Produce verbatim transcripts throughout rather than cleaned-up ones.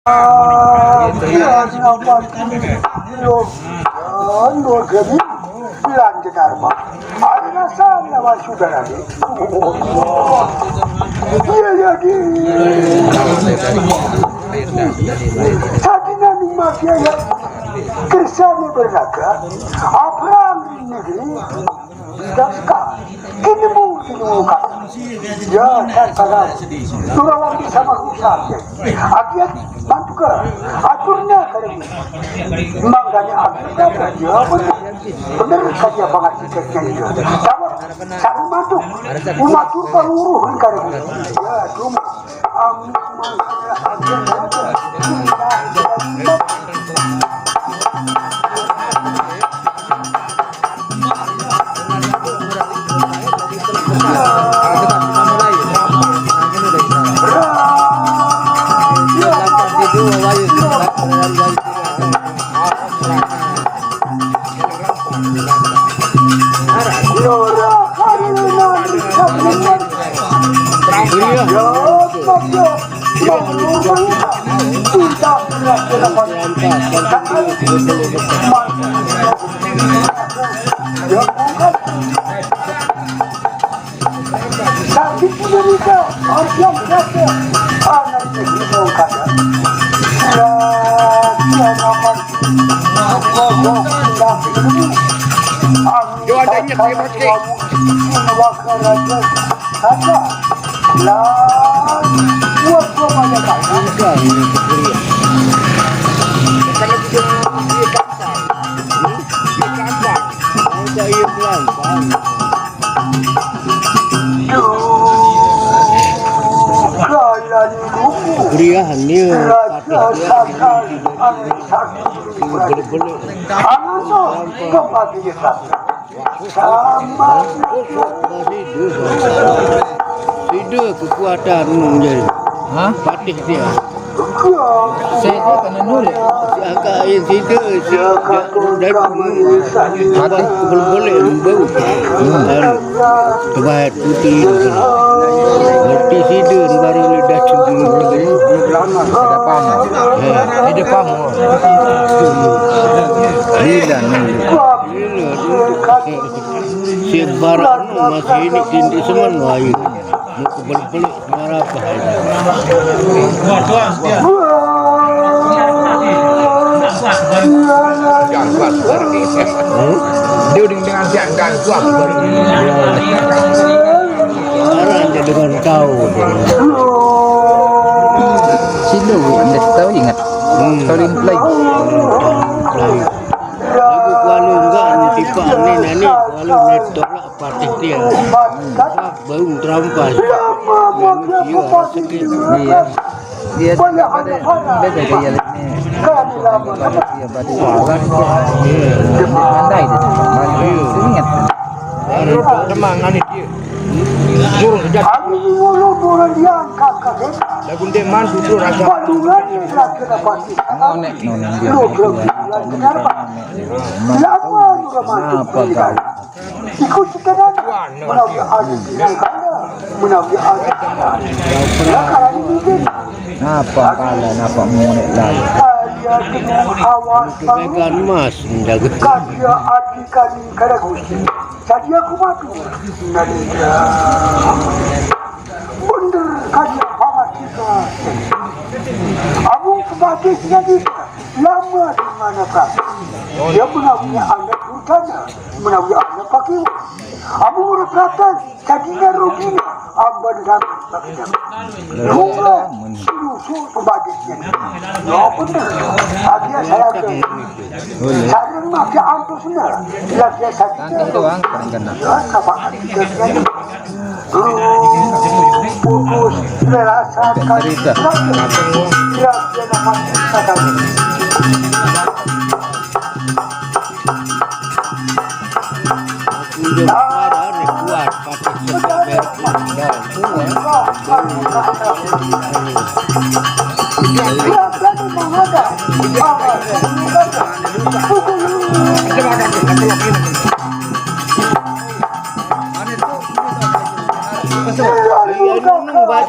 Ah, iya, kenapa? Lo, lo jadi bilang ke Dharma. Ada rasa lawan saudara ni. Iya, iya, di. Tadi nani mafia ya. Kersane bernaga, perang di negeri. Tidak suka. Kini mu, kini mu, Kak. Ya, kan, salah. Turawang di sama rusak, ya. Agiat, bantu ke. Aturnya, kali ini. Makanya, aturnya, ya, benar. Benar, kan, ya, banget, kita, ya. Sama, sama bantu. Umat turun, uruh, kali ini. Ya, cuma. Sakit menderita, harus yang biasa. Anak ini mau kata. Ya, ya, nampak. Yo, ada yang terima kasih. Kata. Lah, buat gua banyak kata. Kalau dia, dia gampang. Dia gampang. Kalau dia pelan, pelan. Duh, kalian lupa. Kuliah ni. Raja Sakar, anak sakti. Boleh-boleh. Anu tu, kembali dia. Sama. Sida kekuatan menjadi. Ha? Patih dia. Saya tu kena nol. Agak yang sida, sida dari patih boleh-boleh bau. Hmm. Kebat putih. Ngerti sida baru ni dah cuba. Ada paham. Eh, ada paham. Bila ni? Bila tu? Sebarang masih ini kini semua lain. Muka beluk-beluk marah apa? Dia dengan dengan dia dan tuan. Orang dia dengan kau. Sino yang tahu ingat. Hmm. Story play. Lagu Kuala enggak nanti Pak ni nani Kuala ni tolak. Patih dia. Baru terampas. Iya, sakit. Iya. Dia tu pada, dia dah gaya ni. Dia pada, dia pada. Dia pandai dia. Malu. Iya. Ingat. Teman ni dia. Jurung sejati. Aku dulu orang dia angkat kaki. Lagu dia mantu tu rasa. Padungan ni lagi dapat. Ngonek, ngonek dia. Lu belum. Lama juga mantu. Apa kau? Iku sekarang menawi anu pinangkana, menawi anu. Lah, karena mungkin. Napa kala, napa ngonek lagi? Kaya kena awas. Pegang emas menjaga. Kaya adi kami kada gusti. Jadi aku matu. Nalika. Bener kaya pamat kita. Abang sebagai senyadika. Lama di mana kami. Dia menawi anak durjana. Menawi anak pakiwa. Amun ora prakan, jadinya rogina, amban rami pakiwa. Lunga, sinusu pembadisnya. Ya bener, adia saya ke. Sareng mah ke antusnya. Lagi jadinya rogina. Ya, sama hati jadinya. Putus, rasa cerita. Ya, dia dapat kata. Dua,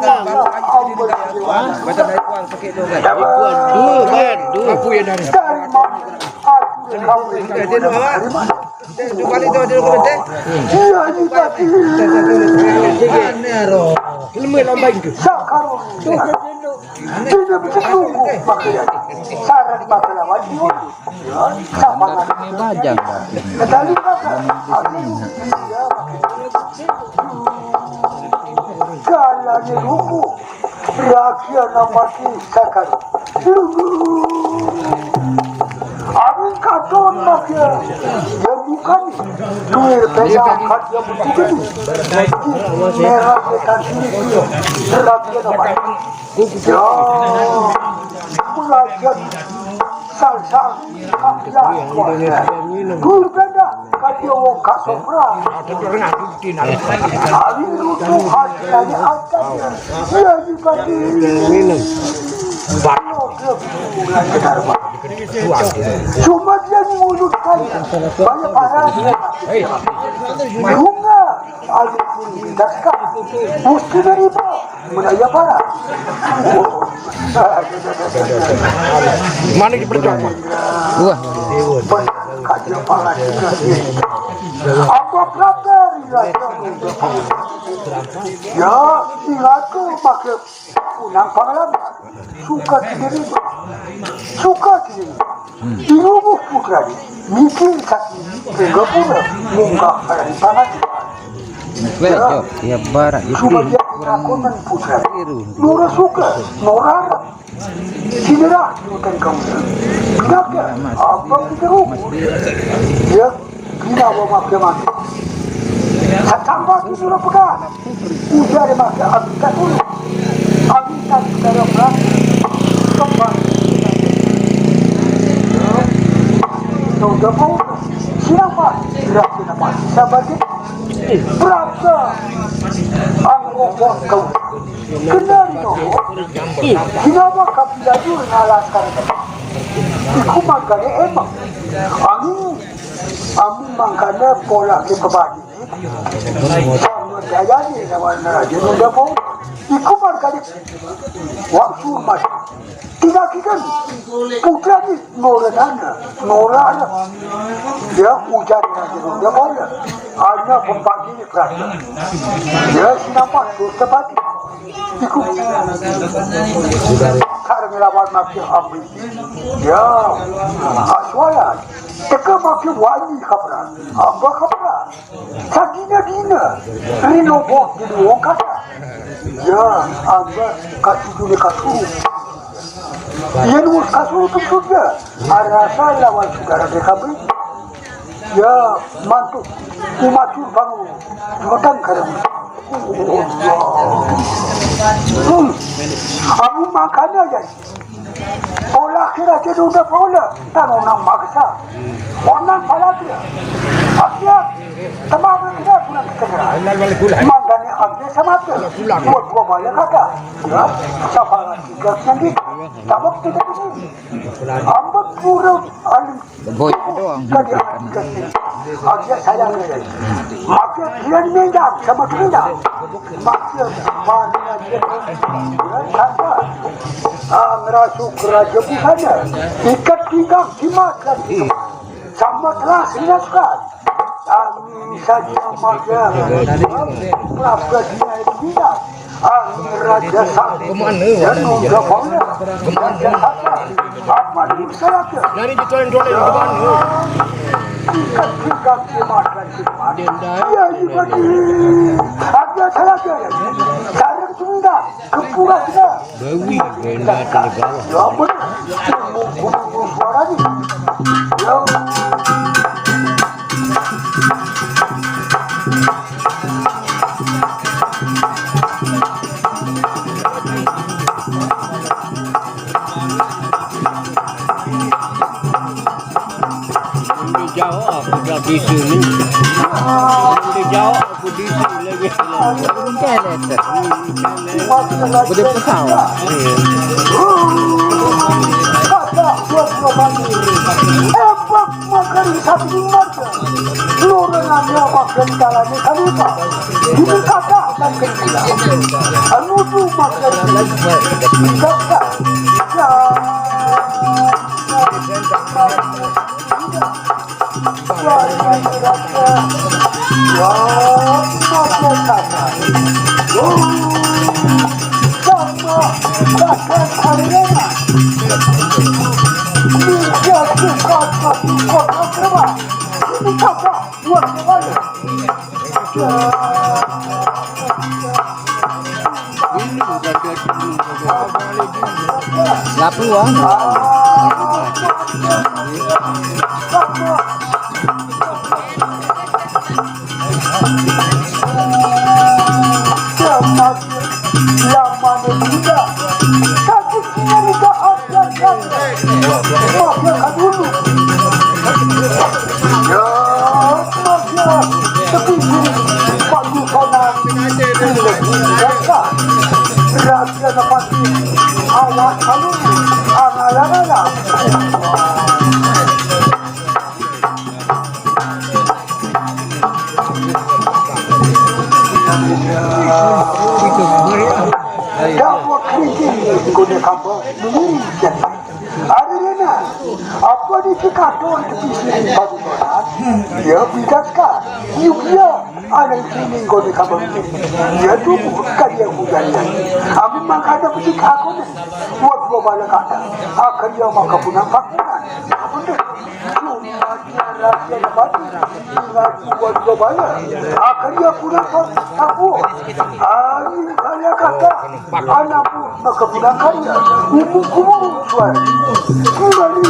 kan? Dua. Dia begitu. Saran pahlawan dia. Ini bajang. Kendali, Kakak. Galanya lugu. Rakyat namati sakar. Lugu. Amin katon makia. Ya bukan. Duit pegang kat ya butuh. Merah ya kan sini. Rakyat namati. Ya. Rakyat. Salsal, kapya, kuasa. Guru ganda, kapya wong kasopra. Awi rutu hati dari atas. Iya, di pagi. Minum. Cuma dia ngulutkan. Banyak parah. Bunga. Alukun dakka. Musti dari ba. Menaya para. Mana di perjalanan? Wah. Kaja para. Apa pelakar? Ya, ingat tu maksud. Unang pangalaman, suka kini, suka kini. Inumu putra ni, mikir kaki, pura munggah pada di pangan. Cuma dia kurang putra ni. Nora suka, nora. Sinira, bukan kau. Kenapa? Apa kita ruku? Ya, Gina wa makke mate. Satamba ki sura pega. Ujar makke abita dulu. Abita dulu. Kembali. Sudah mau. Siapa? Siapa? Siapa? Berapa? Angkot kau. Kenal no. Kenapa kau tidak dulu ngalaskan? Iku makanya emang. Angin. Amun mangkana pola ke pebadi. Sama daya ni lawan raja nunda pau. Iku mangkana waktu mas. Tidak kikan. Putra ni nora nana, nora ana. Ya ujar raja nunda pau. Ana pembagi ni kerajaan. Ya sinapa tu tebadi. Iku. Karena lawan mati ambil. Ya. Aswaya. Teka makin wani kapra. Apa kapra? Sagina-gina. Rino bot di luar kata. Ya, apa kasih dulu kasih. Iya, nu kasih itu sudah. Arasa lawan saudara D K B. Ya, mantu. Umatu bangun. Dua kan kadang. Hmm. Kamu makanya ya. Olah kira dia udah pola, tak orang maksa. Orang pala dia. Akhirnya, teman kita pulang ke tengah. Mangkanya akhirnya sama tu. Dua-dua balik kata. Ya, siapa lagi? Yang sendiri. Tabak kita ini. Ambek burung alim. Boy doang. Tadi akan kasih. Akhirnya saya. Maka dia minta sama kita. Maka mana dia. Kata. Ah, ngerasuk raja busana. Ikat pinggang jimat lagi. Sama telah sinaskan. Kami saja maka. Berapa dia minta. Ang Raja Sakti. Kemana? Dan Raja Fauda. Raja Sakti. Apa diusahakan? Dari jituan dole ke mana? Ikat juga dimakan. Denda. Ya, juga di. Ada salah dia. Sarang tunda. Kepura kita. Bawi, benda telegala. Ya, benar. Suara ni. Ya. Ini jauh aku tradisi ni. Ini jauh aku di sini lagi. Gede pesawat. Iya. Satu marga. Loro nanya makan kalane kalipa. Ini kata akan kena. Anu tu makan kata. Ya. Lapu, ah. Arirena, apa ni si Kato itu bisi padu orang? Dia bidaska. Dia, dia, anak sini kau ni kabar ini. Dia tu bukan dia hujan. Aku mangkana bisi Kato ni. Buat dua bala kata. Akan dia maka punang pakunan. Apa tu? Cuma dia raja dapat. Ingat buat dua bala. Akan dia punang pakunan. Ayo, kaya kata. Anakku, maka pulang kaya. Ibu kubu, tuan. Kembali.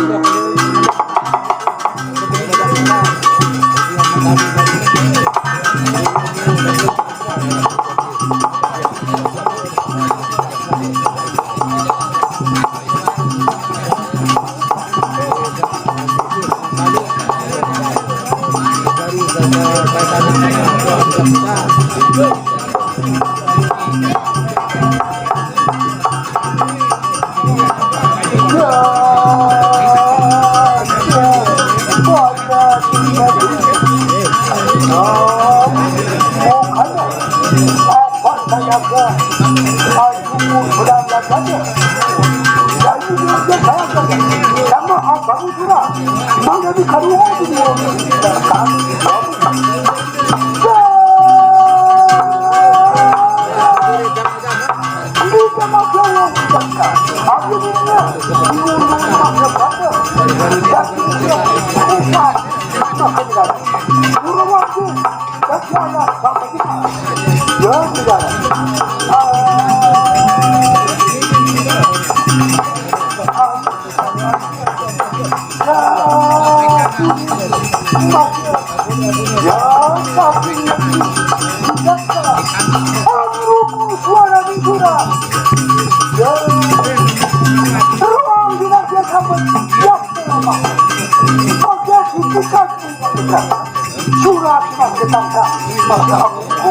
Surat, surat ketangkap. Maka aku,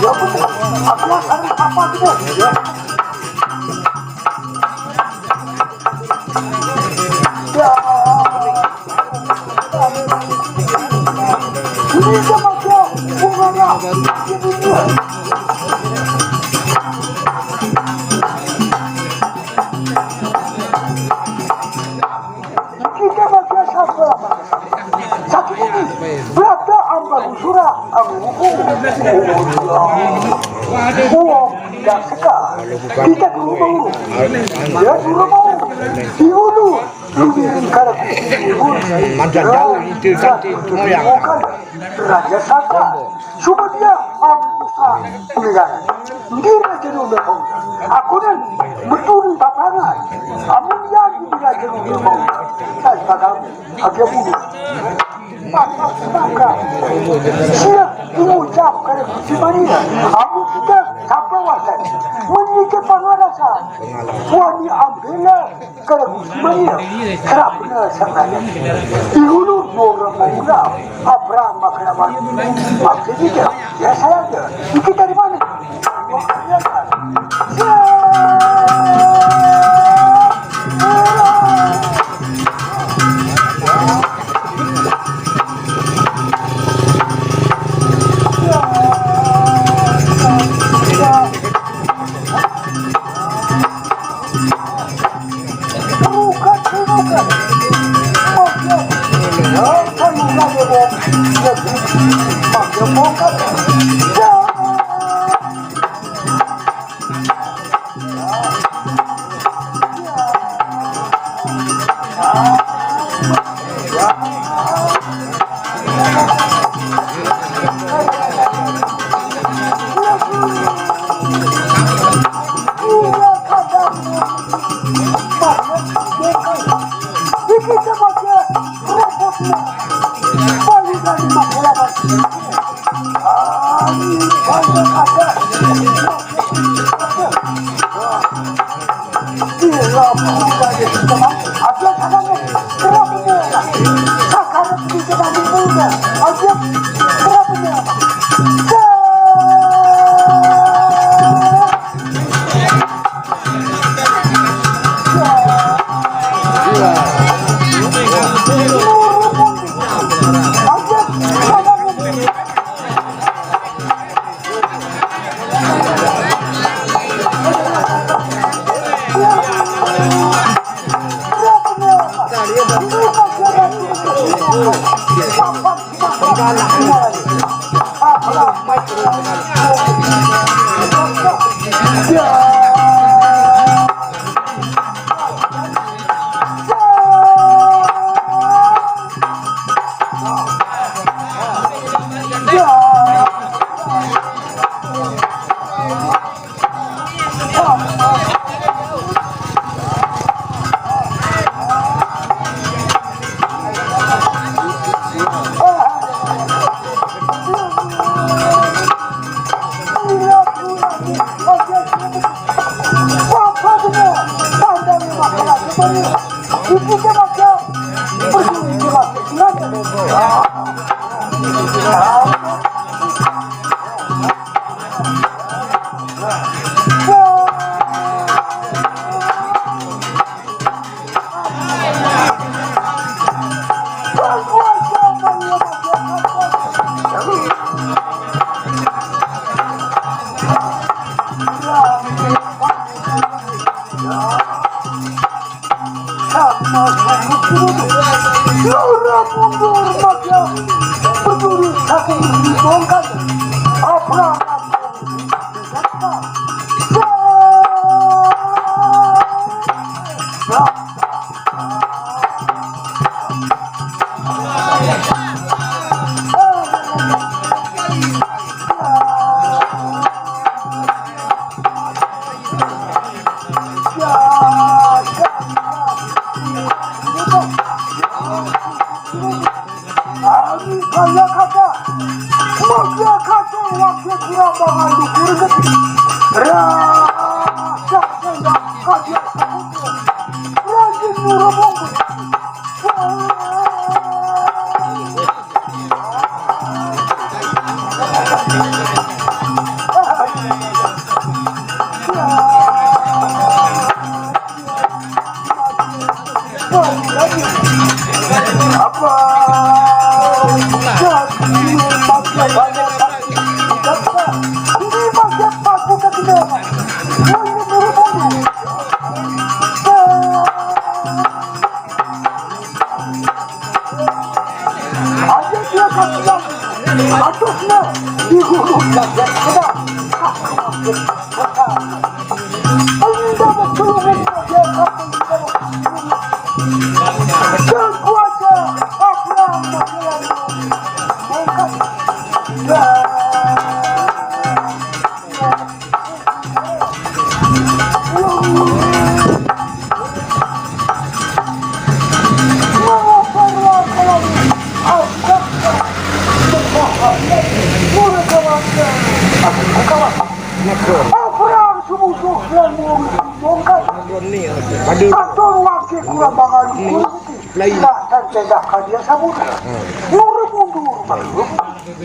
ya betul. Aku akan apa tu? Ya. Kita baca sapa? Satu ini. Berapa ambagu sura? Ambagu. Uang tidak seka. Kita ke rumah urus. Ya, di rumah urus. Di hulu. Mantan jauh, itu cantik, itu moyang. Raja Saka. Cuma dia ambusa negara. Dia jadi udah kau. Aku dan betul papangan. Amun dia di dia jadi udah kau. Saya kagak. Aku pun. Maka, maka. Siap mengucapkan simania. Aku kita sampai wasan. Menikah pangarasa. Wani ambela. Kalau Gusti Maria, kerap benar sangat. Di hulu dua orang pemuda, Abraham Makraman. Maksudnya, ya saya aja. Kita dari mana? Maksudnya kan. Ya.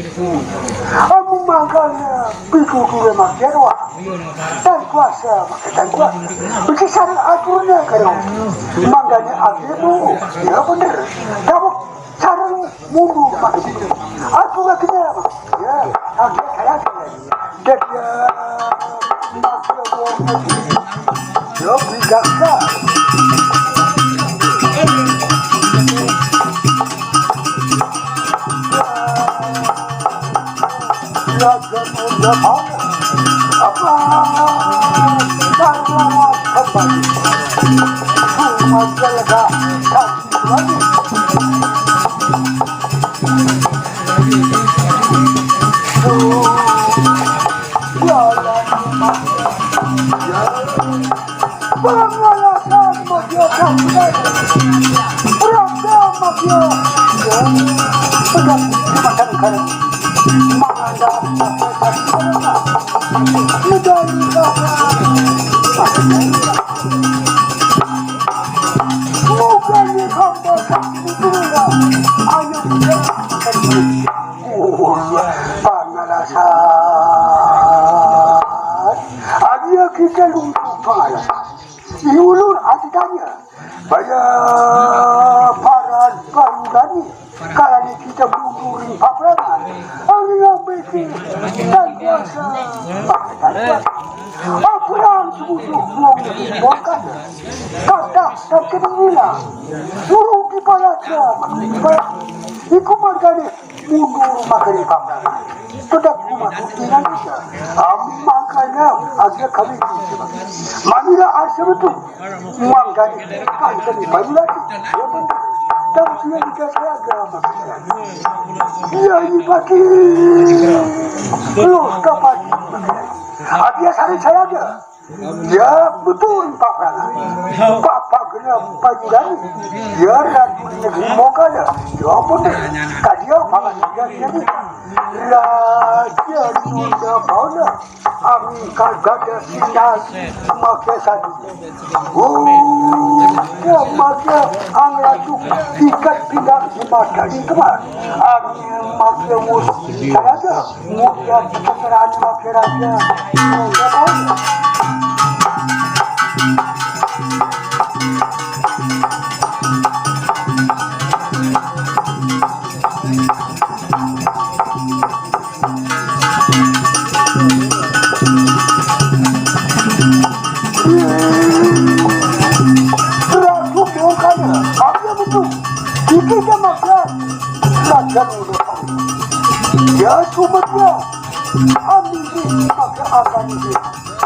Amu mangkana biku kure makerwa. Tan kuasa, makai tan kuasa. Biki sareng aturna karo. Mangkana aturna, ya bener. Kamu sareng mundur maksudnya. Atur lagi ya. Ya, atur lagi. Jadi ya, maksudnya, ya, bisa. Selamat kembali. Cuma dia lega hati lagi. Tuh, jalan, ya. Pangalasan magia sampai beragam magia. Sedang dimakan karen. Mengandalkan medali kata. Bukan di hamba sakti dunia. Ayo kita akan. Oh, pangalasan. Adia kita lumpuh pangalasan. Iulur aditanya. Baya paran payudani. Kalani kita mundurin paperangan. Angin ambeki dan kuasa. Paperan sebujuk buang di bongkar. Kata dan kedirilah. Suruh di palaja. Iku margane mundur makanya paperan. Tetap kumat buktinya bisa. Am, makanya akhirnya kami itu. Manila asa betul. Mangkali kan kami payulan. Ya betul. Dan dia juga saya agama. Dia ini pagi. Loh, kapan? Dia saling saya aja. Ya betul, Pak Prana. Pak Pak kena payulan. Ya ratu negeri Moka ya. Ya betul. Kadia paman dia jadi. Raja Nunda Paula. Angka gada sindal. Makai satu. Oh, ya makai ang ratu ikat pinggang di mata di tempat. Angin makai mus. Saya aja. Muda keterangan makai raja. Nunda Paula. Raja Dewkana, apa betul? Iki dia makan. Raja Dewkana. Ya, cuma dia. Ambil dia, maka akan dia.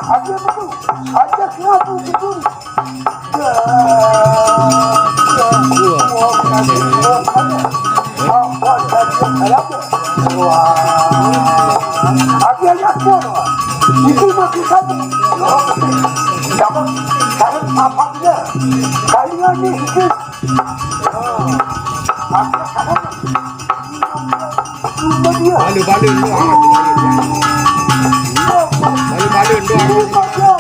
Apa betul? Ada kenapa betul? Kalian ni hidup. Balu-balu luar. Balu-balu luar.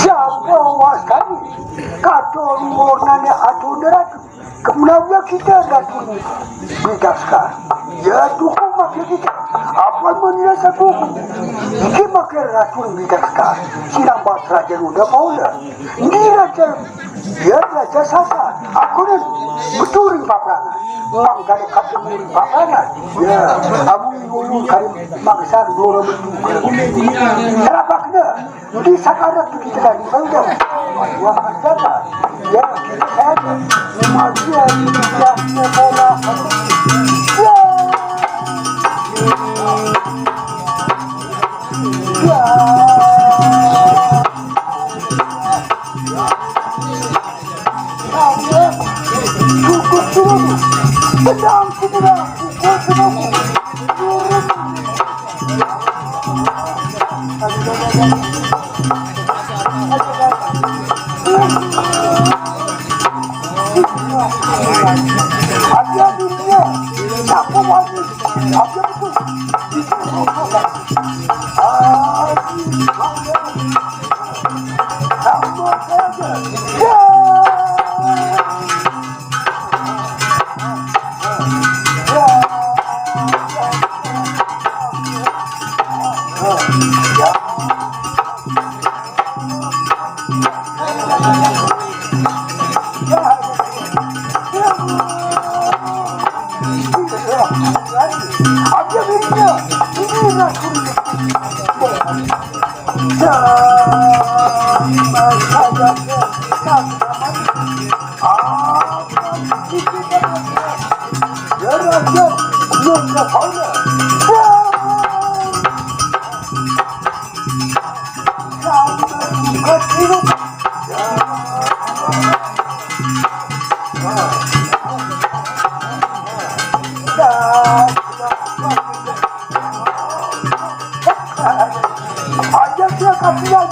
Siapa waskani? Kato luar nanya atau neraka. Kemudian kita ratu Bitaska. Ya dukung makai kita. Apa menilai satu? Ini makai ratu Bitaska. Sinambat Raja Nunda Paula. Ini raja. Ya raja sasa. Aku ni betul ring paparangan. Mang dari kata muri paparangan. Ya, aku ngulu kali maksa dua betul. Terapaknya. Di sakarat tu kita dah dipanggil. Wah, siapa? Ya, saya tu. Magia, ya, ya, bola. Ya. Ya. Cukup, cukup. Sedang, sedang. Cukup, cukup. Aja dia kasihan.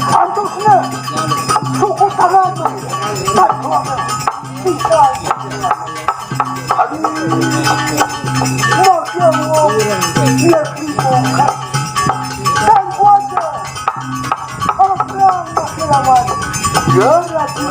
Antusnya. Suku tangan. Aduh. Mau dia mau. Dia dibongkar. Dan kuatnya. Kalau perang masih lawan. Ya, lagi.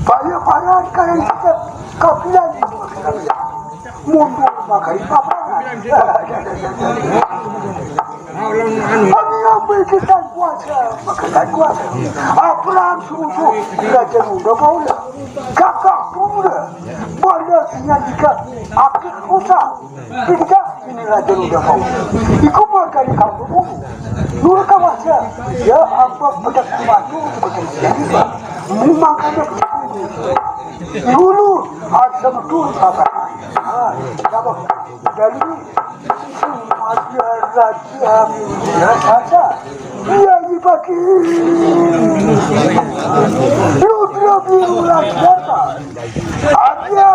Banyak orang kalian kita kafiran mundur makai papangan. Kami ambil kita kuasa, makai kuasa. Apa langsung tu raja muda mau lah. Kakak pun lah. Boleh tinggal jika akhir susah. Ketika ini raja muda mau. Iku makan kampung. Dua kawasan. Ya apa pedak maju seperti ini. Memang ada begini. Dulu ada betul apa? Ah, apa? Dari semua dia raja. Ya saja. Dia dibagi. Lu dia biru raja. Ada.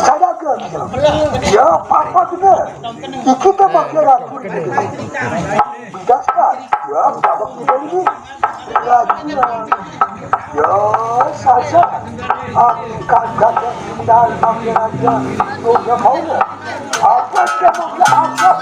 Saya ke. Ya, apa juga. Kita pakai ratu. Bidasakan. Ya, apa kita ini? Ya, ya, saja. Angkat gagah sendal pakai raja. Udah mau. Apa dia mau dia angkat?